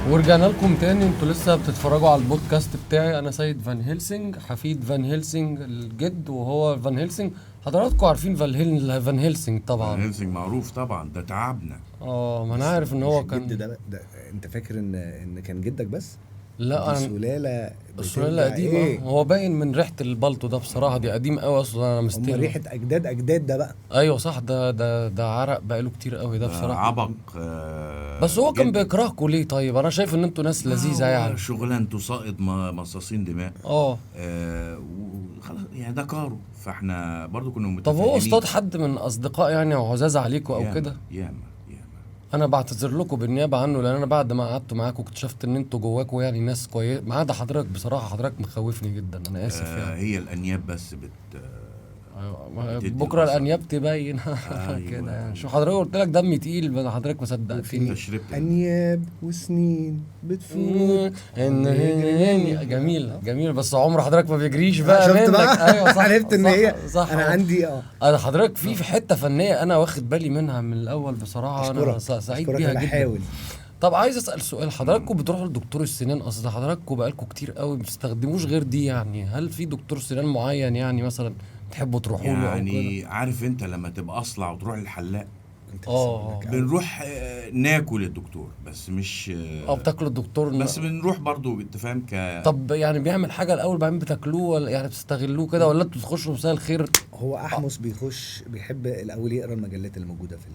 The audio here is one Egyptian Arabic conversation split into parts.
ورجعنا لكم تاني، انتوا لسه بتتفرجوا على البودكاست بتاعي. انا سيد فان هيلسينج، حفيد فان هيلسينج الجد، وهو فان هيلسينج. حضراتكم عارفين فان هيلسينج طبعا. فان هيلسينج معروف طبعا، ده تعبنا. ما انا عارف ان هو كان جد. ده انت فاكر ان كان جدك بس؟ لا، انا سلالة، السلالة قديمة. إيه؟ هو باين من ريحه البلطو ده بصراحة، دي قديم قوي اصلا. انا مستني ريحه اجداد اجداد ده بقى. ايوه صح، ده عرق بقاله كتير قوي ده بصراحة، عبق. بس هو كان بيكرهكم ليه؟ طيب انا شايف ان انتوا ناس لذيذة يعني. شغلانته سائد مصاصين دماء. وخلاص يعني ده كارو، فاحنا برضو كنا متفاهمين. طب هو اصطاد حد من اصدقاء يعني وعزاز عليكم او كده؟ ياما انا بعتذر لكم بالنيابة عنه، لان انا بعد ما قعدت معاكم اكتشفت ان انتوا جواكم يعني ناس كويسة، ما عدا حضرتك بصراحة. حضرتك مخوفني جدا، انا اسف يعني. هي الانياب بس أيوة. بكره الانياب تبين. أيوة. كده يعني. شو حضرتك قلت لك دمي تقيل، حضرتك ما صدقتني. انياب وسنين بتفوت. جميل جميل، بس عمر حضرتك ما بيجريش بقى منك. ايوه صح، عرفت ان هي صح. انا عندي انا حضرتك في حتة فنية انا واخد بالي منها من الاول بصراحة. انا سعيد بيها جدا. طب عايز اسال سؤال، حضراتكم بتروحوا لدكتور السنان؟ اصل حضراتكم بقالكم كتير قوي ما بتستخدموش غير دي يعني. هل في دكتور سنان معين يعني مثلا تحبوا تروحوا له يعني؟ عارف انت لما تبقى اصلع وتروح للحلاق، بنروح ناكل الدكتور بس مش بتاكلوا الدكتور بس، بنروح برضو انت فاهم. طب يعني بيعمل حاجة الاول بعدين بتاكلوه، ولا يعني بتستغلوه كده، ولا انتوا بتخشوا مساء الخير؟ هو احمس بيخش، بيحب الاول يقرا المجلات اللي موجودة في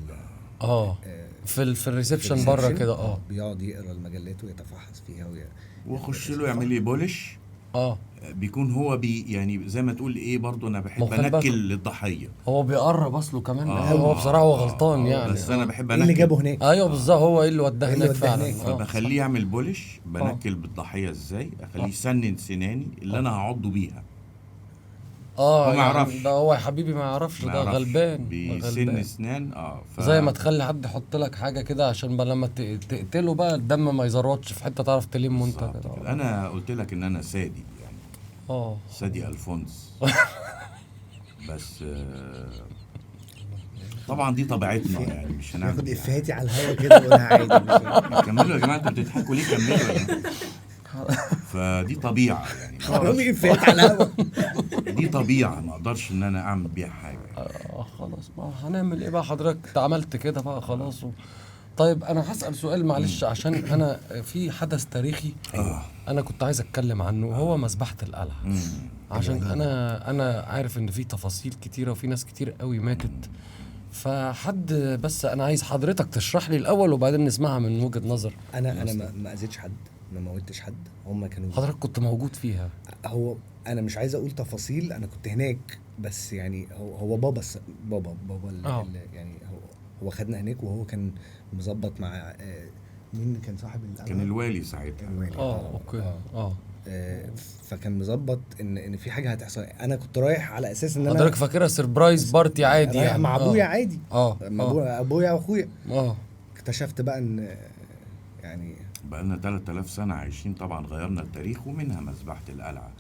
في ال reception بره كده. بيقعد يقرا المجلات ويتفحص فيها واخش له يعمل لي polish. بيكون هو يعني زي ما تقول ايه، برضو انا بحب انكل للضحيه. هو بيقرب اصله كمان. هو بصراحة هو غلطان يعني، بس انا بحب انكل. اللي جابه هناك. ايوه بالظبط، هو ايه اللي وداه هناك فعلا. فبخليه يعمل polish، بنكل بالضحيه ازاي، اخليه يسنن سناني اللي انا هعضه بيها. هو ما يعرفش ده، هو يا حبيبي ما يعرفش، ده غلبان بيسن اسنان. زي ما تخلي حد يحط لك حاجة كده عشان بقى لما تقتله بقى الدم ما يزروتش في حتة تعرف تلمه انت كده. انا قلت لك ان انا سادي يعني. سادي الفونس. بس طبعا دي طبيعتنا يعني، مش هنعمل ناخد افيهاتي على الهوا كده وانا عادي. كملوا يا جماعة، انتوا بتضحكوا ليه؟ كملوا يا جماعة. فدي طبيعة يعني، حرامي افيهات على الهوا. دي طبيعة ما اقدرش ان انا اعمل بيها حاجة. خلاص ما هنعمل ايه بقى، حضرتك عملت كده بقى خلاص. طيب انا هسأل سؤال معلش، عشان انا في حدث تاريخي انا كنت عايز اتكلم عنه، وهو مذبحة القلعة. عشان انا عارف ان في تفاصيل كتيرة وفي ناس كتير قوي ماتت، فحد بس انا عايز حضرتك تشرح لي الاول وبعدين نسمعها من وجهة نظر. انا ما اذيتش حد، ما موتش حد، هم كانوا. حضرتك كنت موجود فيها؟ هو انا مش عايز اقول تفاصيل، انا كنت هناك، بس يعني هو بابا بابا اللي يعني هو خدنا هناك، وهو كان مظبط مع مين كان صاحب القلعة؟ كان الوالي ساعتها. الوالي. okay. فكان مظبط ان في حاجة هتحصل. انا كنت رايح على اساس ان انا حضرتك فاكرها surprise party عادي يعني، مع ابويا عادي. مع ابويا واخويا. اكتشفت بقى ان يعني بقالنا 3000 سنة عايشين، طبعا غيرنا التاريخ، ومنها مذبحه القلعة.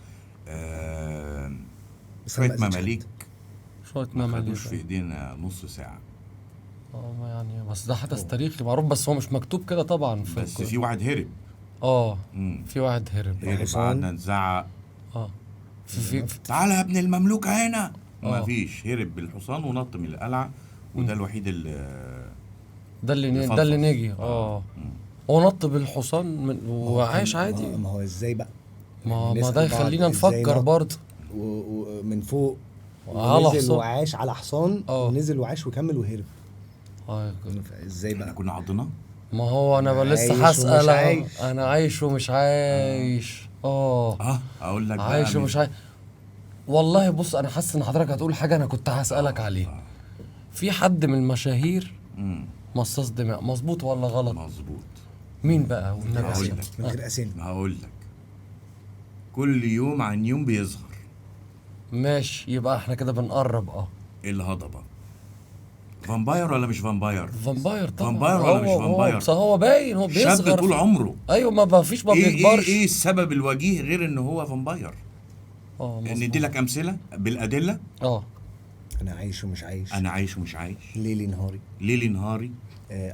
شوية مماليك، شوية مماليك في ايدينا نص ساعة. يعني بس ده حدث تاريخي معروف، بس هو مش مكتوب كده طبعا. بس في واحد هرب. في واحد هرب، قعدنا نزعق. في تعالى يا ابن المملوكة هنا. ما فيش، هرب بالحصان ونط من القلعة، وده الوحيد اللي ده اللي نجي. هو نط بالحصان وعايش عادي. ما هو ازاي بقى؟ ما ده يخلينا نفكر برضه. ومن فوق على حصان، وعاش على حصان، ونزل وعاش وكمل وهرب. ازاي بقى كنا عضنا؟ ما هو انا لسه هسأل. انا عايش ومش عايش. اقول لك عايش ومش عايش. والله بص، انا حاسس ان حضرتك هتقول حاجة انا كنت هسألك عليها. في حد من المشاهير مصاص دماء، مظبوط ولا غلط؟ مظبوط. مين بقى؟ والنبي من غير اسامي هقول لك. كل يوم عن يوم بيظهر. ماشي، يبقى احنا كده بنقرب. الهضبه vampire ولا مش vampire؟ vampire طبعا. vampire ولا مش vampire؟ هو باين، هو بيصغر شاب طول عمره. ايوه، ما فيش، ما بيكبرش. ايه السبب الوجيه غير ان هو vampire؟ ندي لك امثلة بالادلة. انا عايش ومش عايش. انا عايش ومش عايش. ليلي نهاري. ليلي نهاري.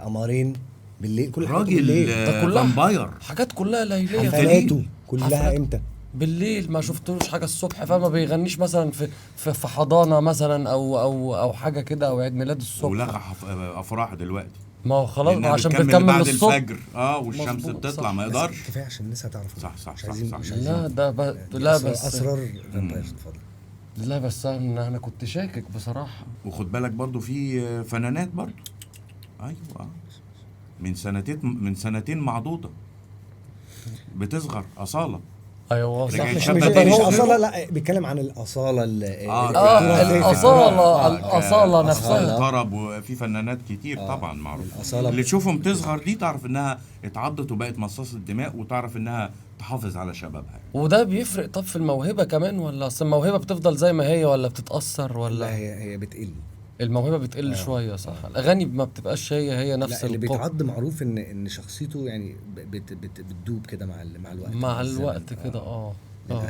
قمرين. بالليل، كل راجل بالليل. ده كلها vampire، حاجات كلها ليليه، حفلاته كلها امتى؟ بالليل، ما شفتلوش حاجة الصبح، فما بيغنيش مثلا في حضانة مثلا او حاجة كده، او عيد ميلاد الصبح. ولغى افراح دلوقتي، ما هو خلاص عشان بتكمل بعد الصبح الفجر والشمس بتطلع، ما يقدرش. كفاية عشان الناس هتعرف. صح صح مش صح, عايزين صح. مش لا ده لا بس اسرار vampires. اتفضل. لا بس انا كنت شاكك بصراحة. وخد بالك برضو في فنانات برضو، ايوه من سنتين معضوضه بتصغر اصاله. ايوه صح، مش اصاله، لا بيتكلم عن الاصالة الاصالة الاصالة نفسها، طرب. وفي فنانات كتير طبعا معروف اللي تشوفهم تصغر دي تعرف انها اتعضت وبقت مصاصه دماء، وتعرف انها تحافظ على شبابها. وده بيفرق. طب في الموهبة كمان، ولا اصل الموهبة بتفضل زي ما هي ولا بتتاثر؟ ولا لا هي بتقل، الموهبة بتقل شوية صح. الاغاني ما بتبقاش هي نفس. اللي بيتعض معروف ان شخصيته يعني بت بت بتدوب كده مع الوقت، مع الوقت كده.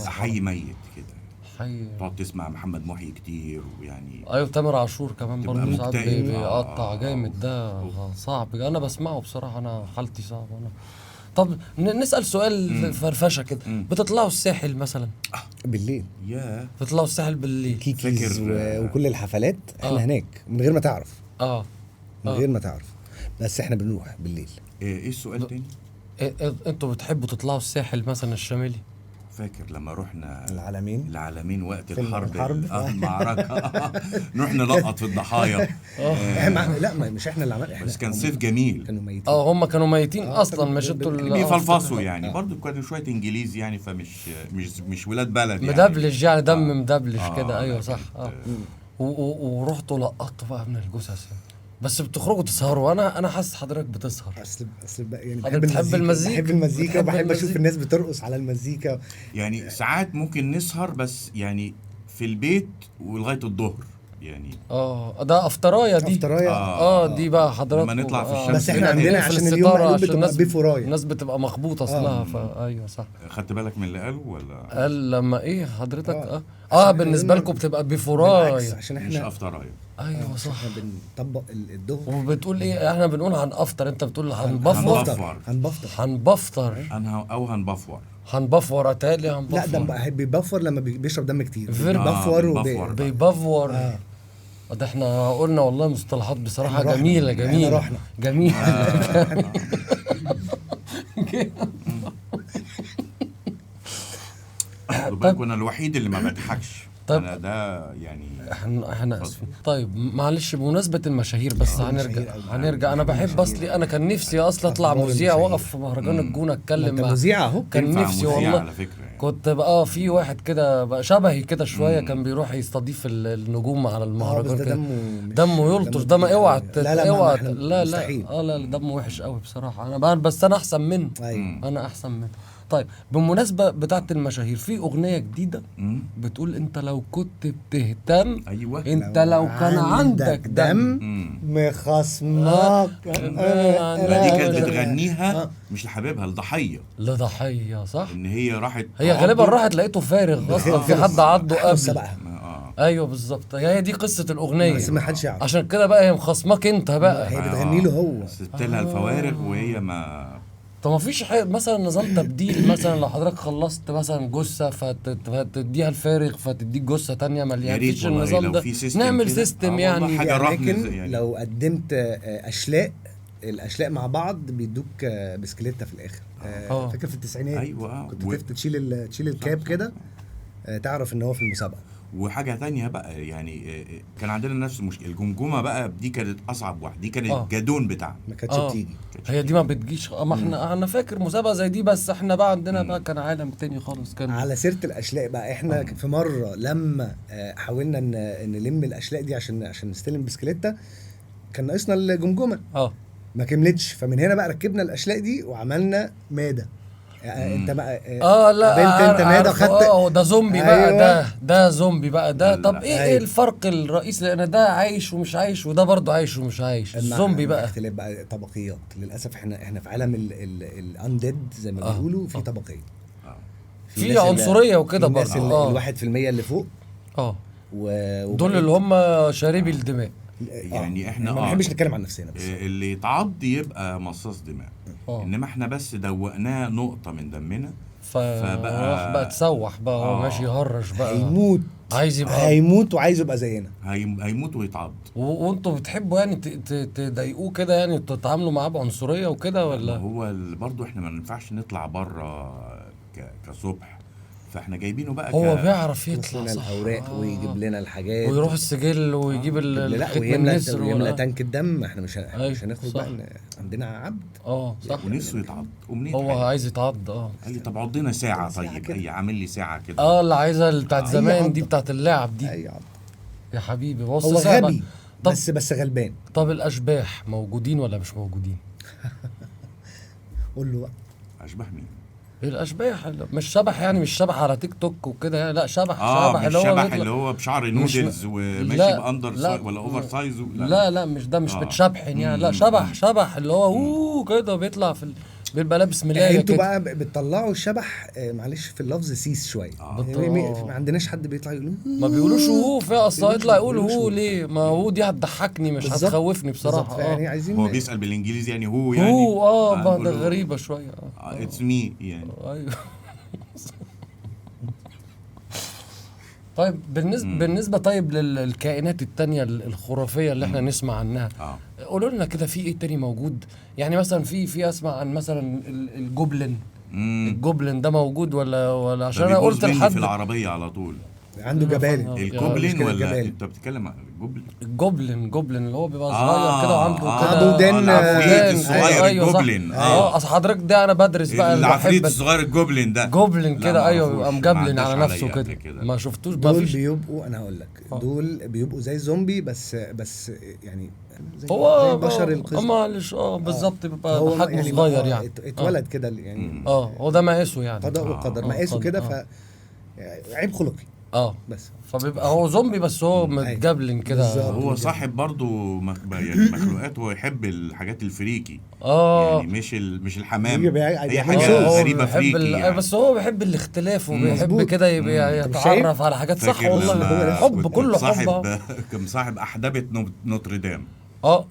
حي ميت كده، حي. تقعد تسمع محمد محي كتير، ويعني ايوه تامر عاشور كمان برضه ساعات بيقطع جامد، ده صعب. انا بسمعه بصراحة، انا حالتي صعبة انا. طب نسأل سؤال فرفشه كده، بتطلعوا الساحل مثلا بالليل؟ يا بتطلعوا الساحل بالليل، كيكيز وكل الحفلات احنا هناك من غير ما تعرف. من غير ما تعرف، بس احنا بنروح بالليل. ايه السؤال تاني؟ انتوا بتحبوا تطلعوا الساحل مثلا الشمالي؟ فاكر لما رحنا العلمين وقت الحرب المعركة نروح نلقط في الضحايا. لا مش احنا اللي عملنا، بس كان صيف جميل. كانوا ميتين. هم كانوا ميتين اصلا، مش انتوا اللي بيفلفصوا يعني. برضو كانوا شوية انجليزي يعني، فمش مش مش ولاد بلد يعني، مدبلج يعني، دم مدبلج كده. ايوه صح. ورحتوا لقطتوا بقى من الجثث. بس بتخرجوا تسهروا. انا حاسس حضرتك بتسهر. اصل يعني بحب المزيكا، بحب المزيكا، وبحب اشوف الناس بترقص على المزيكا. يعني ساعات ممكن نسهر بس يعني في البيت ولغاية الظهر يعني. ده افطرايه دي، افطرايه. دي بقى حضرتك لما نطلع في الشمس. بس احنا عندنا عشان اليوم مقلوب بتبقى بفرايه، الناس بتبقى مخبوطه اصلها. فايوه صح. خدت بالك من اللي قاله ولا قال لما ايه حضرتك؟ بالنسبة لكم بتبقى بفرايه عشان احنا مش افطرايه. ايوه صح. احنا بنطبق الظهر. وبتقول ايه؟ احنا بنقول هنفطر، انت بتقول هنبفر. هنبفطر او هنبفور. هنبفور اتالي هنبفور. لا ده بيبفور لما بيشرب دم كتير. بيبفور بيبفور. ده احنا قلنا والله مصطلحات بصراحة جميلة جميلة جميلة. طيب انا الوحيد اللي ما بضحكش. طيب انا ده يعني احنا اسفين. طيب معلش بمناسبة المشاهير بس هنرجع. انا بحب اصلي، انا كان نفسي اصلا اطلع مذيع واقف في مهرجان الجونه اتكلم. انت مذيع اهو. كان نفسي والله على فكرة يعني. كنت بقى في واحد كده بقى شبهي كده شوية، كان بيروح يستضيف النجوم على المهرجان كده. دمه يلطش. دم اوعى اوعى. لا لا لا دمه وحش قوي بصراحة. انا بس انا احسن منه. انا احسن منه. طيب بالمناسبة بتاعت المشاهير، في أغنية جديدة بتقول أنت لو كنت بتهتم. أيوة. أنت لو كان عندك دم مخصمك. دي كانت بتغنيها مش لحبيبها، لضحية. لضحية صح؟ إن هي راحت، هي غالبا راحت لقيته فارغ أصلا، في حد عضه قبل. ايوه بالظبط، هي دي قصة الاغنية. بس ما حدش يعرف، عشان كده بقى هي مخصمك انت بقى. هي بتغني له هو، سبت لها الفوارغ وهي ما. طب ما فيش مثلا نظام تبديل؟ مثلا لو حضرتك خلصت مثلا جثة فتديها الفارغ فتديك جثة تانية مليانة، مفيش النظام ده؟ نعمل system يعني. حاجة لكن يعني لو قدمت اشلاء، الاشلاء مع بعض بيدوك بسكليته في الاخر. فاكر في التسعينات؟ ايوه، كنت تشيل ال cap كده، تعرف ان هو في المسابقة. وحاجه تانية بقى يعني، كان عندنا نفس المشكلة. الجمجمة بقى دي كانت اصعب واحدة، دي كانت الجدون بتاعنا، ما كانتش بتيجي. هي دي ما بتجيش. ما احنا انا فاكر مسابقة زي دي، بس احنا بقى عندنا بقى كان عالم تاني خالص. كان على سيره الاشلاء بقى، احنا في مرة لما حاولنا نلم الاشلاء دي عشان نستلم بسكليته، كان ناقصنا الجمجمة، ما كملتش. فمن هنا بقى ركبنا الاشلاء دي وعملنا ماده. انت بقى لا انت ماده خدت ده زومبي بقى. أيوة. ده زومبي بقى ده. طب ايه أيوة. الفرق الرئيسي؟ لان ده عايش ومش عايش، وده برضه عايش ومش عايش. الزومبي بقى اختلاف بقى طبقيات للاسف. احنا في عالم ال undead زي ما بيقولوا، في طبقية، في عنصرية وكده برضه. الناس 1% اللي فوق دول اللي هم شاربي الدماء. يعني احنا ما بنحبش نتكلم عن نفسنا، بس اللي يتعض يبقى مصاص دماء. انما احنا بس دوقناه نقطة من دمنا، فبقى بقى تسوح بقى، هو ماشي يهرش بقى، هيموت، عايز يبقى، هيموت وعايز يبقى زينا، هيموت ويتعض. وانتوا بتحبوا يعني تضايقوه كده، يعني تتعاملوا معاه بعنصريه وكده ولا؟ هو برضه احنا ما ينفعش نطلع بره كصبح، فاحنا جايبينه بقى هو بيعرف يطلع صح الاوراق ويجيب لنا الحاجات ويروح السجل ويجيب الختم النسر ويملى tank الدم. احنا مش هنخرج بقى، عندنا عبد صح، ونفسه يتعض، هو عايز يتعض. قال لي طب عضينا ساعة، طيب اي عامل لي ساعة كده، اللي عايزه بتاعت زمان دي، بتاعت اللعب دي. اي عض يا حبيبي، بص هو غبي بس غلبان. طب الاشباح موجودين ولا مش موجودين؟ قول له بقى اشباح مين؟ الاشباح مش شبح، يعني مش شبح على تيك توك وكده يعني، لا شبح شبح اللي هو شبح اللي هو بشعر نودلز وماشي ب under size ولا over size لا لا مش ده، مش بتشبحن يعني، لا شبح شبح اللي هو كده بيطلع في بيبقى لابس ملايه كده. انتوا بقى بتطلعوا الشبح، معلش في اللفظ سيس شوية، ما عندناش حد بيطلع يقول، ما بيقولوش هو في اصلا يطلع يقول هو ليه؟ ما هو دي هتضحكني مش هتخوفني بصراحة. يعني عايزين هو بيسال بالانجليزي يعني هو يعني هو ده غريبة شوية. it's me يعني. ايوه. طيب بالنسبة طيب للكائنات التانية الخرافية اللي احنا نسمع عنها، قولوا لنا كده في ايه تاني موجود؟ يعني مثلا في اسمع عن مثلا ال goblin. ال goblin ده موجود ولا عشان انا قلت لحد في العربية على طول عنده جبال ال goblin، ولا انت بتتكلم عن ال goblin؟ ال goblin goblin اللي هو بيبقى صغير كده وعنده كده ودان، العفريت الصغير ال goblin. اصل حضرتك ده انا بدرس بقى العفريت الصغير ال goblin ده، goblin كده ايوه، بيبقى مجبلن على نفسه كده، ما شفتوش. دول بيبقوا، انا هقول لك دول بيبقوا زي زومبي بس يعني زي البشر القزم. معلش بالظبط، بيبقى حجمه صغير يعني، اتولد كده يعني، هو ده مقاسه يعني، قضاء وقدر مقاسه كده، ف عيب خلقي بس، فبيبقى هو زومبي بس هو متجبلن كده. هو صاحب برضو يعني مخلوقات، هو يحب الحاجات ال freaky، يعني مش الحمام، هي حاجة غريبة freaky يعني. بس هو بيحب الاختلاف وبيحب كده يتعرف على حاجات. صح والله، حب كله حب. كان صاحب احدبه نوتردام.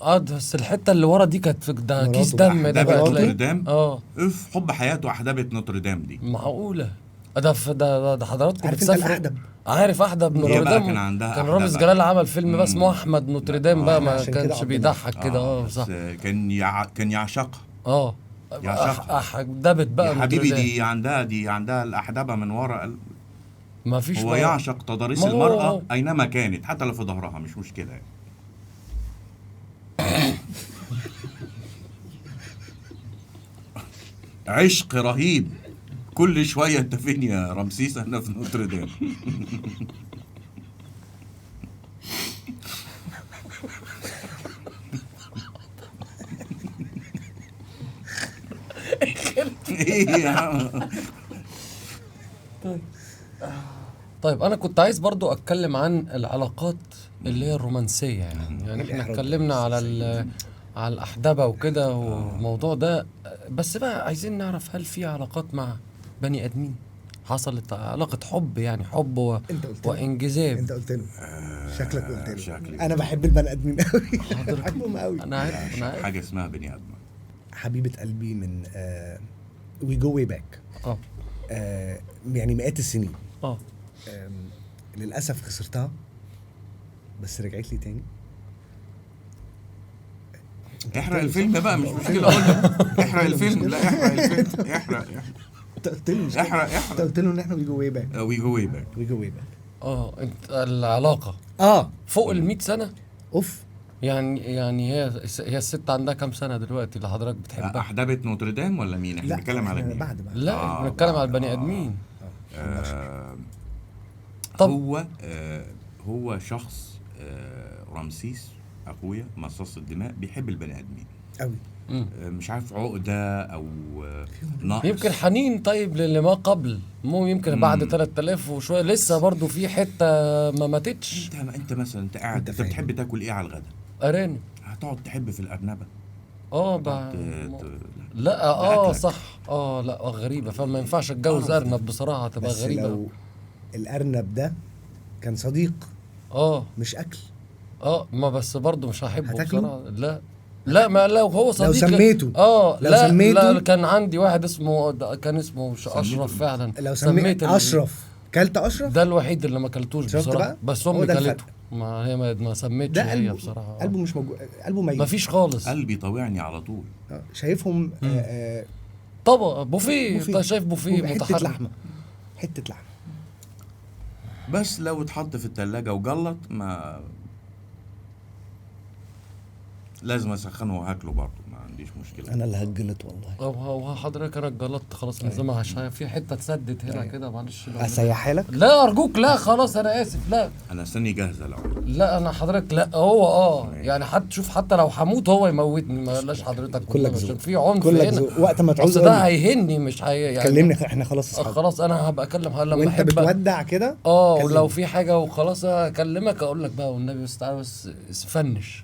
بس الحتة اللي ورا دي كانت ده كيس دم، ده بقى نوتردام. اف حب حياته احدبه نوتردام دي، معقولة؟ ده حضراتكم بتسافروا. عارف احدب نوتردام؟ كان, كان رامز جلال عمل فيلم بس اسمه احمد نوتردام بقى، ما كانش بيضحك كده. صح، كان يعشقها. يعشقها احدبت بقى يا حبيبي، دي عندها الاحدبه من ورا، ما فيش. هو يعشق تضاريس المرأة اينما كانت، حتى لو في ظهرها مش مشكلة يعني. عشق رهيب كل شوية. انت فين يا رمسيس؟ انا في نوتردام. ايه يا عم؟ طيب انا كنت عايز برضو اتكلم عن العلاقات اللي هي الرومانسية يعني احنا اتكلمنا على على الأحدبة وكده والموضوع ده، بس بقى عايزين نعرف هل في علاقات مع بني آدمين حصلت، علاقة حب يعني، حب وانجذاب. انت قلت له شكلك قلت له شكلي. انا بحب البني ادمين قوي، بحبهم قوي. انا عارف، انا عارف حاجة اسمها بني ادم. حبيبة قلبي من we go way back، يعني مئات السنين. للأسف خسرتها، بس رجعت لي تاني. احرق الفيلم بقى، مش مشكلة، اقول لك احرق الفيلم. لا احرق الفيلم، احرق احرق. انت قلت له ان احنا we go way back. we go way back، we go way back. انت العلاقة فوق ال 100 سنة. اوف. يعني هي الست عندها كام سنة دلوقتي اللي حضرتك بتحبها؟ احدبت نوتردام ولا مين؟ احنا بنتكلم على مين؟ بعد. لا بنتكلم على البني ادمين. طب هو شخص، رمسيس اخويا مصاص الدماء، بيحب البني ادمين قوي. مش عارف عقده او نقص، يمكن حنين. طيب للي ما قبل، مو يمكن بعد 3000 وشوية لسه برضو في حتة ما ماتتش. انت مثلا انت قاعد، انت بتحب تاكل ايه على الغدا؟ ارانب. هتقعد تحب في الارنبه؟ لا صح. لا غريبة، فما ينفعش اتجوز ارنب بصراحة، تبقى غريبة. لو الارنب ده كان صديق مش اكل. ما بس برضه مش هحبه بصراحة. لا لا، ما لو هو صديق لو سميته لو لا سميته. لا، كان عندي واحد اسمه، كان اسمه اشرف فعلا. لو سميت اشرف، كلت اشرف ده الوحيد اللي ما كلتوش بصراحة، بس امي كلته، ما هي ما سميتش هي بصراحة. قلبه مش موجود، قلبه ميت، ما فيش خالص. قلبي طاوعني على طول. شايفهم طبق بوفيه، انت شايف بوفيه متحرك، حتة لحمه، حتة لحمه بس لو اتحط في التلاجة وجلط ما لازم اسخنه وهاكله برضه، ما عنديش مشكلة. انا اللي هتجلط والله. هو حضرتك انا اتجلطت خلاص من زمان، عشان في حتة اتسدت هنا كده، معلش. اسيحها لك؟ لا ارجوك، لا خلاص انا اسف. لا انا استني جاهزة لو لا انا حضرتك لا هو يعني حتى شوف، حتى لو هموت هو يموتني، ما قالش حضرتك كلك ذوق، في عنف هنا وقت ما تعوز ده هيهني مش هي يعني. كلمني، احنا خلاص اصحاب. خلاص انا هبقى اكلم لما وانت بتودع كده. ولو في حاجة وخلاص اكلمك اقول لك بقى والنبي بس تعالى بس finish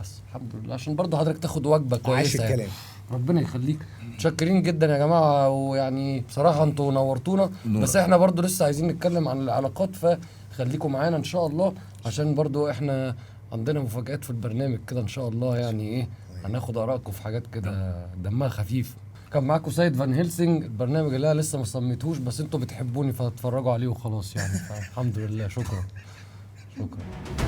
بس الحمد لله، عشان برضه حضرتك تاخد وجبة كويسة يعني. ربنا يخليك. متشكرين جدا يا جماعة، ويعني بصراحة انتوا نورتونا، بس احنا برضه لسه عايزين نتكلم عن العلاقات، فخليكم معانا ان شاء الله، عشان برضه احنا عندنا مفاجآت في البرنامج كده ان شاء الله. يعني ايه، هناخد ارائكم في حاجات كده دمها خفيف. كان معاكم سيد فان هيلسينج، البرنامج اللي انا لسه ما سميتهوش، بس انتوا بتحبوني فاتفرجوا عليه وخلاص يعني. فالحمد لله، شكرا شكرا.